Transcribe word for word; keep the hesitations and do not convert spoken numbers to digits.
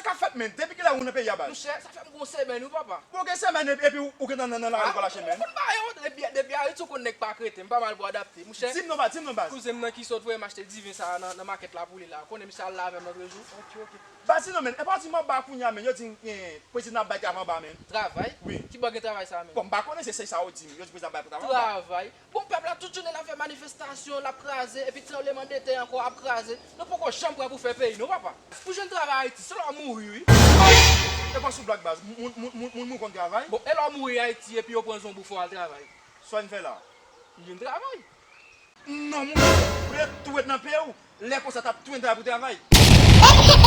Sa k ap fèt, menn? Depi kilè ou nan peyi a, baz? Monchè, sa fè m gon semèn, wi, papa. Bon, gen semèn epi, epi ou, ou gentan nan, nan lari pou al achte, menn? Ou konn bagay yo, depi, depi Ayiti, ou konn nèg pa k rete. M pa mal pou adapte, monchè. Di m non, baz, di m non, baz. Kouzen m nan ki sot voye m achte diven sa a nan, nan makèt la pou li la. Konnen misye al la avè m lòt jou. Ok, ok. Baz, di non, menn. E pa w di m anba kounye a, menn. Yo di, eh, prezidan ap bay travay anba, menn. Travay? Wi. Ki bò gen travay sa a, menn? Bon, m pa konnen, se, se sa yo di m. Yo di prezidan ap bay travay anba. Travay? Bon, pèp la tout jounen l ap fè manifestasyon, l ap kraze, epi tranblemanntè ankò ap kraze. Nou poko janm prè pou fè peyi nou, papa. Pou jwenn travay Ayiti, se lè w mouri, wi. E pa sou blag, baz. Moun, moun, moun, moun, moun konn travay. Bon, e lè w mouri Ayiti, epi yo pran zon pou fè w al travay? Sa w vin fè la? M vin travay. Non, monchè, ou ret tou ret nan peyi w. Lè konsa, t ap tou travay pou travay.